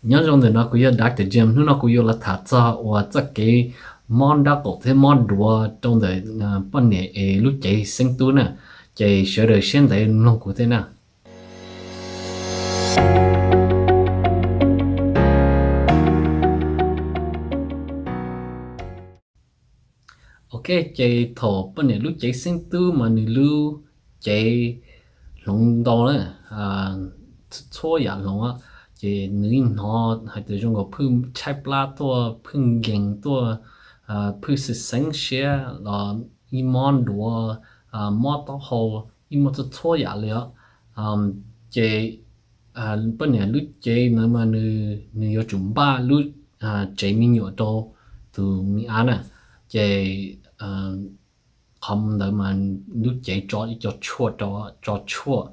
Nyob zoo ntawm no kuv yog Doctor Jim, hnub no kuv yuav los tham txog uas txoj kev mob nraub qaum thiab mob duav rau ntawm poj niam es lub cev xeeb tub na. Ces sawv daws siab ntev mloog kuv thiab na. Ok, ces thaum poj niam lub cev xeeb tub mas nws lub cev hloov ntau na, txhua yam hloov, ces nws hnov hais tias zoo nkaus phwj tshaib plab tuaj, phwj nkees tuaj, phwj xeeb siab los ib mob duav, mob taub hau, ib mob txhua txhua yam li os. Ces poj niam lub cev ntawd mas nws yuav tsum npaj lub tsev me nyuam rau tus me ab na. Ces qhov ntawd mas lub cev tso ib co tshuaj rau, tso tshuaj,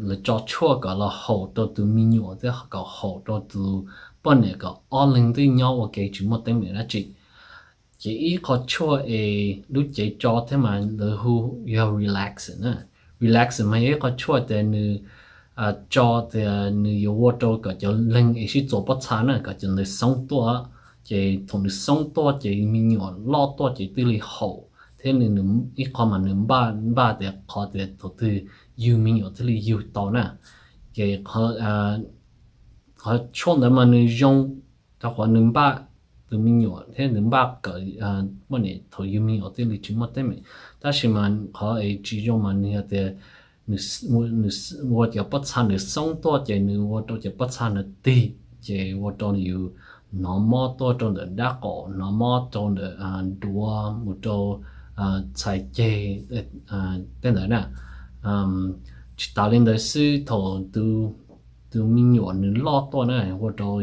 lawv tso tshuaj kom los haum rau tus me nyuam thiab kom haum rau tus poj niam kom ob leeg twb nyob ua ke tsis muaj teeb meem dab tsi. Ces ib qho tshuaj es lub cev tso thiab mas lawv hu yog relaxant na. Relaxant mas yog ib qho tshuaj tias nws tso tias nws yuav ua rau kom cov leeg es sib txuas pob txha na kom cov ntawd xoob tuaj. Ces thaum nws xoob tuaj ces me nyuam loj tuaj ces twb li haum thiab. Ib qho mas nws npaj npaj tias qhov tias thaum twg yug me nyuam thiaj li yug tau na. Ces qhov tshuaj ntawd mas nws zoo rau qhov nws npaj tus me nyuam thiab nws npaj kom poj niam thaum yug me nyuam thiaj li tsis muaj teeb meem. Tab sis mas qhov es tsis zoo mas nws yog tias nws ua cov pob txha ntawd xoob tuaj ces nws ua rau cov pob txha ntawd tig, ces ua rau yus hnov mob tuaj rau ntawm nrab qaum, hnov mob rau ntawm duav mus rau txhais ceg tej ntawd na. Tsis tas li ntawd xwb, thaum tus me nyuam nws loj tuaj na ua rau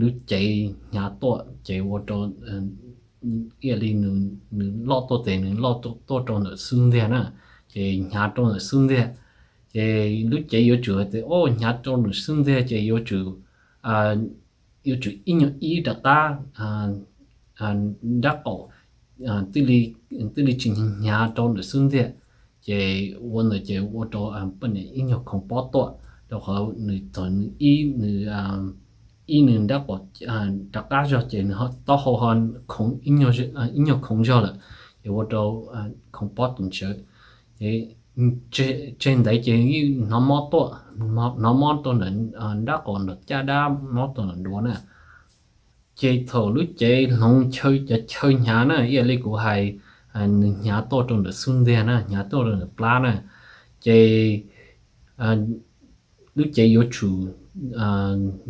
lub cev hnyav tuaj ces ua rau ib yam li nws loj tuaj ces nws loj tuaj rau ntawm xub ntiag na, ces hnyav rau ntawm xub ntiag. Ces lub cev yuav tsum hais tias o hnyav rau ntawm xub ntiag ces yuav tsum yuav tsum ib nyuag ib rov qab nrab qaum twb li tsis hnyav rau ntawm xub ntiag. Ces ua ntawd ces ua rau poj niam ib nyuag khoov pob tuaj, rau qhov nws thaum nws ib nws ib nws nrab qaum rov qab zog ces nws taub hau ho khoov ib nyuag khoov zog lawm, ces ua rau khoov pob tus ntsawv. Tseg ntev ces hnov mob tuaj, hnov mob rau ntawm nrab qaum, ntawm caj dab, mob rau ntawm duav na. Ces thaum lub cev hloov chaw, cov chaw hnyav na, ib yam li kuv hais, nws hnyav tuaj rau ntawm xub ntiag na, hnyav tuaj rau ntawm plab na, ces lub cev yuav tsum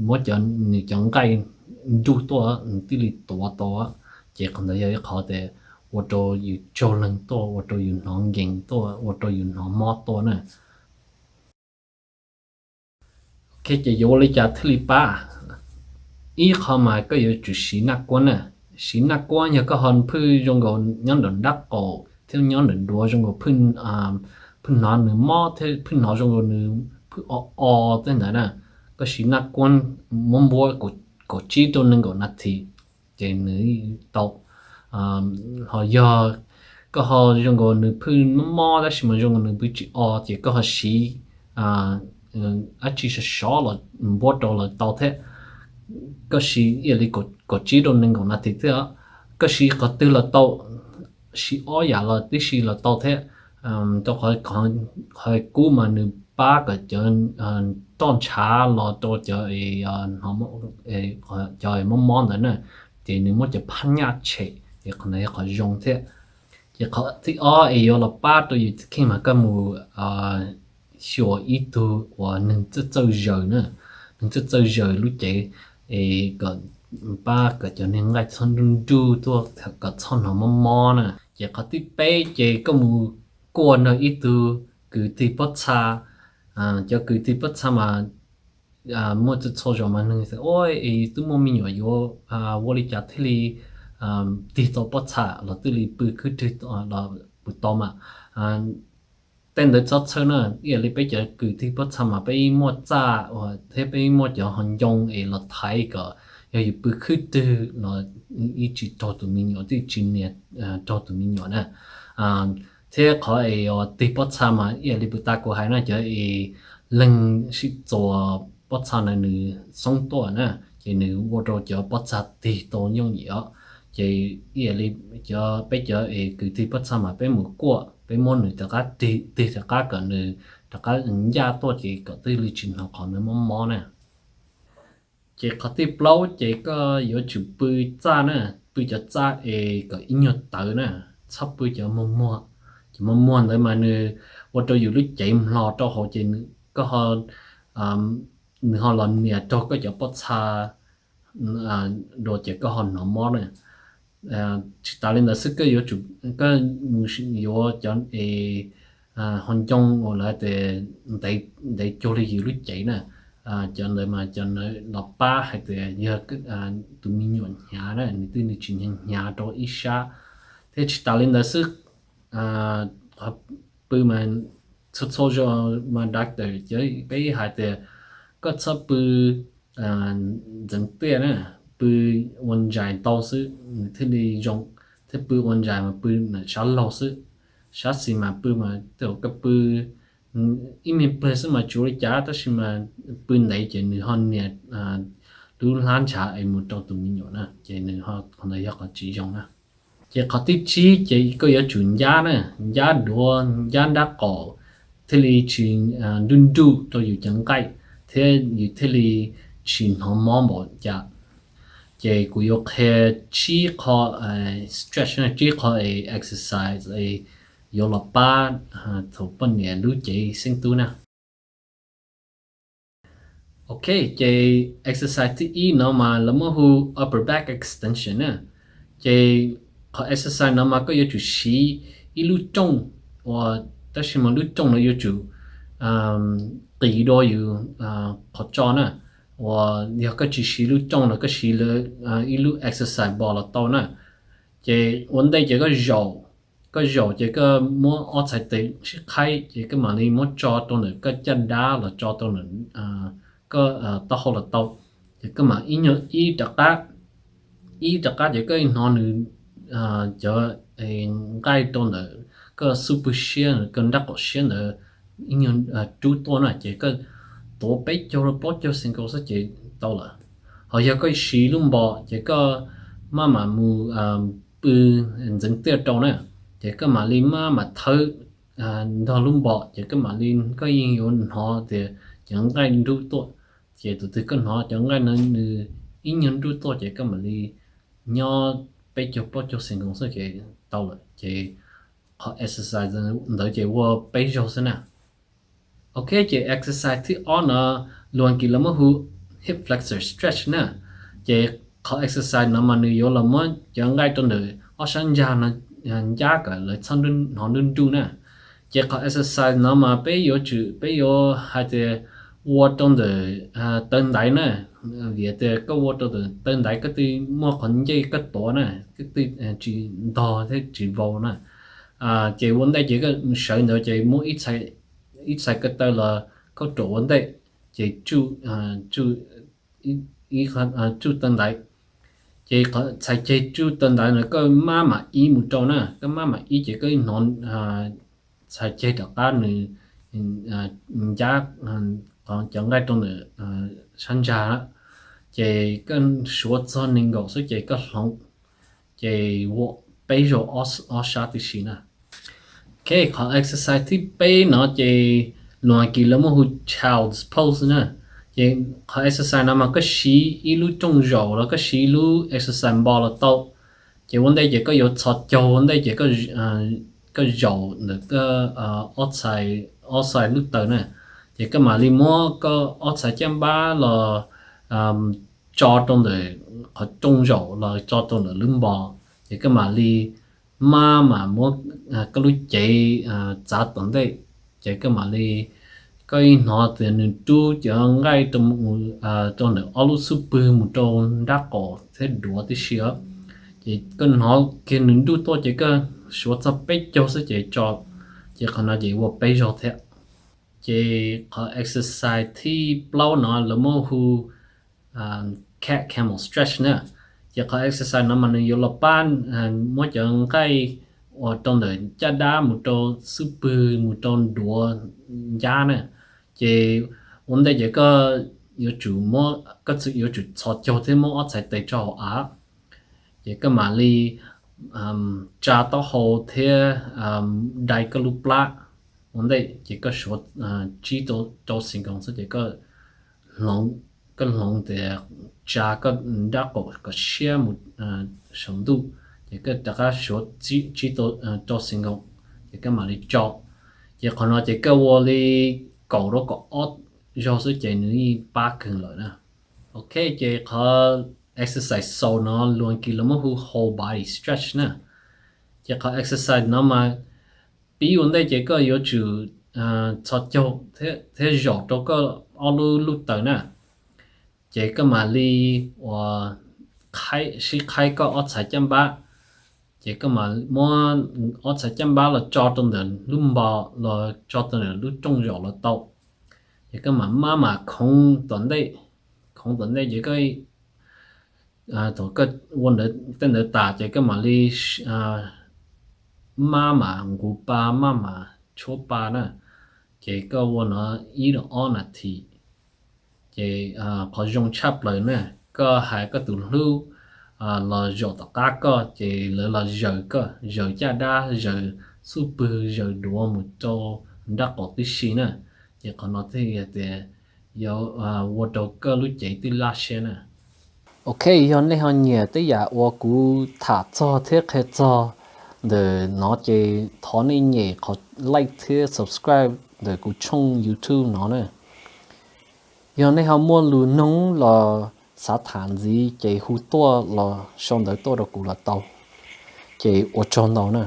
muab cov, nws cov nqaij nruj tuaj, nws thiaj li tuav tau. Ces qhov ntawd yog ib qhov tias ua rau yus tsaug leeg tuaj, ua rau yus hnov nkees tuaj, ua rau yus hnov mob tuaj na. Ok, ces yuav ua li cas thiaj li pab? Ib qho mas koj yuav tsum siv naj kuab na. Siv naj kuab yog koj ho phwj zoo nkaus nyob ntawm nrab qaum thiab nyob ntawm duav zoo nkaus phwj hnov nws mob thiab phwj hnov zoo nkaus nws phwj o o tej ntawd na, koj siv naj kuab muab npuab kaum tsib rau nees nkaum nas this ces nws tau. Ho yog koj ho zoo nkaus nws phwj mob mob tab sis mas zoo nkaus nws pw tsis o ces koj ho siv dab tsi sov sov los npuab rau los tau thiab. Koj siv ib yam li kaum tsib rau nees nkaum nas this thiab. Koj siv qhov twg los tau, siv ob yam los tib si los tau thiab. Rau qhov qhov kub mas nws pab kom cov roj ntshav los rau cov, cov mob mob ntawd na, ces nws muab cov phab nyaj tshem, ces qhov ntawd yog qhov zoo thiab. Ces qhov thib ob es yuav los pab rau yus kheej mas koj mus xyuas ib tug uas neeg txawj txawj zaws na, neeg txawj txawj zaws lub cev es kom pab kom cov niag nqaij txhob nruj nruj tuaj kom txhob hnov mob mob na. Ces qhov thib peb ces koj mus kuaj nrog ib tug kwv tij pob txha. Cov kwv tij pob txha mas muaj txhua txhua zaus mas nws xav ua es twb muaj me nyuam yuav ua li cas thiaj li tig tau pob txha los thiaj li pw khwb rwg los pw tau mas. Tej ntawd txhob txhawj na, ib yam li peb cov kwv tij pob txha mas peb ib muaj txaj thiab peb ib muaj cov ho ncoo es los thaiv kom yog yus pw khwb rwg los ib tsis raug tus me nyuam, twb tsis nias raug tus me nyuam na. Thiab qhov es tig pob txha mas ib yam li puag ta kuv hais na, cov es leeg sib txuas pob txha ntawd nws xoob tuaj na, ces nws ua rau cov pob txha tig tau yooj yim os. Ces ib yam li cov peb cov es kwv tij pob txha mas peb mus kuaj, peb muab nws rov qab tig, tig rov qab kom nws rov qab ncaj tuaj ces kom twb li tsis hnov qhov nws mob mob na. Ces qhov thib plaub ces koj yuav tsum pw txaj na, pw cov txaj es kom ib nyuag tawv na, txhob pw cov muag muag. Cov muag muag ntawd mas nws ua rau yus lub cev mlo rau hauv ces koj ho, nws ho los nias rau koj cov pob txha dua ces koj ho hnov mob na. Tsis tas li ntawd xwb, koj yuav tsum, koj mus yuav cov es ho ncoo uas lawv tias ntev cuag li yus lub cev na. Cov ntawd mas cov ntawd los pab hais tias yog tus me nyuam hnyav na, nws twb nws tsis hnyav hnyav rau ib sab. Thiab tsis tas li ntawd xwb, qhov pw mas txhua txhua zaus mas doctor peb hais tias koj txhob pw ntxeev tiaj na, pw ua ntsais ntau xwb nws thiaj li zoo, thiab pw ua ntsais mas pw ntawm sab laug xwb, sab xis mas pw mas tej zaum koj pw ib me pliag xwb mas tsis ua li cas, tab sis mas pw ntev ces nws ho nias lub hlab ntshav es mus rau tus me nyuam na, ces nws ho qhov ntawd yog qhov tsis zoo na. Ces qhov thib tsib ces koj yuav tsum ncab na, ncab duav ncab nrab qaum thiaj li tsis nruj nruj rau yus cov nqaij thiab yus thiaj li tsis hnov mob npaum cas. Ces kuv yuav qhia tsib qho stretch, tsib qho exercise yuav los pab thaum poj niam lub cev xeeb tub na. Ok, ces exercise thib ib no mas lawv muab hu upper back extension na. Ces qhov exercise no mas koj yuav tsum siv ib lub rooj uas, tab sis mas lub rooj no yuav tsum qis dua yus qhov tso na. Uas yog koj tsis siv lub rooj no, koj siv ib lub exercise ball los tau na. Ces ua ntej ces koj zaum, koj zaum ces koj muab ob txhais tes sib qhaib ces koj mam li muab tso rau ntawm koj caj dab los tso rau ntawm koj taub hau los tau. Ces koj mam ib nyuag ib rov qab, ib rov qab ces koj hnov nws cov nqaij rau ntawm koj xub pwg siab, koj nrab qaum siab ntawd ib nyuag rub tuaj na, ces koj tuav peb caug rau plaub caug xees nkaus xwb ces tau lawm. Ho yog koj siv lub npo ces koj maj mam mus pw ntxeev tiaj rau na, ces koj mam li maj mam thawb ntog lub npo ces koj mam li, koj yeej yuav hnov tias cov nqaij nrub tuaj. Ces tus twg koj hnov cov nqaij no nws ib nyuag nrub tuaj ces koj mam li nyob peb caug plaub caug xees nkaus xwb ces tau lawm. Ces qhov exercise ntawd ces ua peb zaug xwb na. Ok, ces exercise thib ob no lus Askiv lawv muab hu hip flexor stretch na. Ces qhov exercise no mas nws yuav los muab cov nqaij rau ntawm ob sab ntsag no ncab kom lawv txhob hnov nruj nruj na. Ces qhov exercise no mas peb yuav tsum, peb yuav hais tias ua rau ntawm taw ntaiv na, vim tias koj ua rau ntawm taw ntaiv koj twb muaj qhov ncej koj tuav na, koj twb tsis ntog thiab tsis vau na. Ces ua ntej ces koj sawv ntawd ces muab ib txhais ko taw los koj ruam ua ntej, ces tsuj taw ntaiv. Ces txhais ceg tsuj taw ntaiv no koj maj mam ib mus rau na, koj maj mam ib ces koj hnov txhais ceg rov qab nws ncab cov nqaij rau ntawm sab ntsag lawm. Ces koj suav txog nees nkaum xwb ces koj hloov, ces ua peb zaug ob sab tib si na. Ok, qhov exercise thib peb no ces lus Askiv lawv muab hu child's pose na. Ces qhov exercise no mas koj siv ib lub rooj zaum los koj siv ib lub exercise ball los tau. Ces ua ntej ces koj yuav txhos caug ua ntej ces koj zaum ntawm koj ob txhais, ob txhais lub taw na. Ces koj mam li muab koj ob txhais caj npab los tso rau ntawm qhov rooj zaum los tso rau ntawm lub npo. Ces koj mam li maj mam muab koj lub cev txav tom ntej. Ces koj mam li, koj yeej hnov tias nws rub cov nqaij rau ntawm ob lub xub pwg mus rau nrab qaum thiab duav tib si os. Ces koj hnov kiag nws nruj tuaj ces koj suav txog peb caug xwb ces tso. Ces qhov no ces ua peb zaug thiab. Ces qhov exercise thib plaub no lawv muab hu cat camel stretch na. Ces qhov exercise no mas nws yuav los pab muab cov nqaij uas rau ntawm caj dab mus rau xub pwg mus rau duav ncab na. Ces ua ntej ces koj yuav tsum muab, koj yuav tsum txhos caug thiab muab ob txhais tes rau hauv av, ces koj mam li tsa taub hau thiab dai koj lub plab ua ntej, ces koj suav tsib rau xis nkoos xwb ces koj hloov tias tsa koj nrab qaum kom siab mus saum ntuj, ces koj rov qab suav tsib rau xis nkoos, ces koj mam li tso. Ces qhov no ces koj ua li kaum rau kaum ob zaug xwb ces nws yeej pab kawg lawm na. Ok, ces qhov exercise xaus no luag kis los muab hu whole body stretch na. Ces qhov exercise no mas pib ua ntej ces koj yuav tsum txhos caug thiab zaum rau koj ob lub lub taws na. Ces koj mam li ua sib qhaib koj ob txhais caj npab. Ces koj mam muab ob txhais caj npab los tso rau ntawm lub npo los tso rau ntawm lub rooj zaum los tau. Ces koj mam maj mam khoov tom ntej, khoov tom ntej ces koj, thaum koj ua tej ntawd tas ces koj mam li maj mam nqus pa maj mam tshuab pa na. Ces koj ua no ib rau ob nas this. Ces qhov zoo tshaj plaws na, koj hais koj tus hlub los zaum tom qab koj ces lawv los zaws koj, zaws caj dab, zaws xub pwg, zaws duav mus rau nrab qaum tib si na. Ces qhov no thiaj tias yuav ua rau koj lub cev twb laj siab na. Ok, yog nej ho nyiam tej yam uas kuv tham txog thiab qhia txog ntawm no ces thov nej nyem qhov like thiab subscribe ntawm kuv tshooj YouTube no na. Yog nej ho muaj lus noog los xav tham ntxiv ces hu tuaj los sau ntawv tuaj rau kuv los tau. Ces ua tsaug ntau na.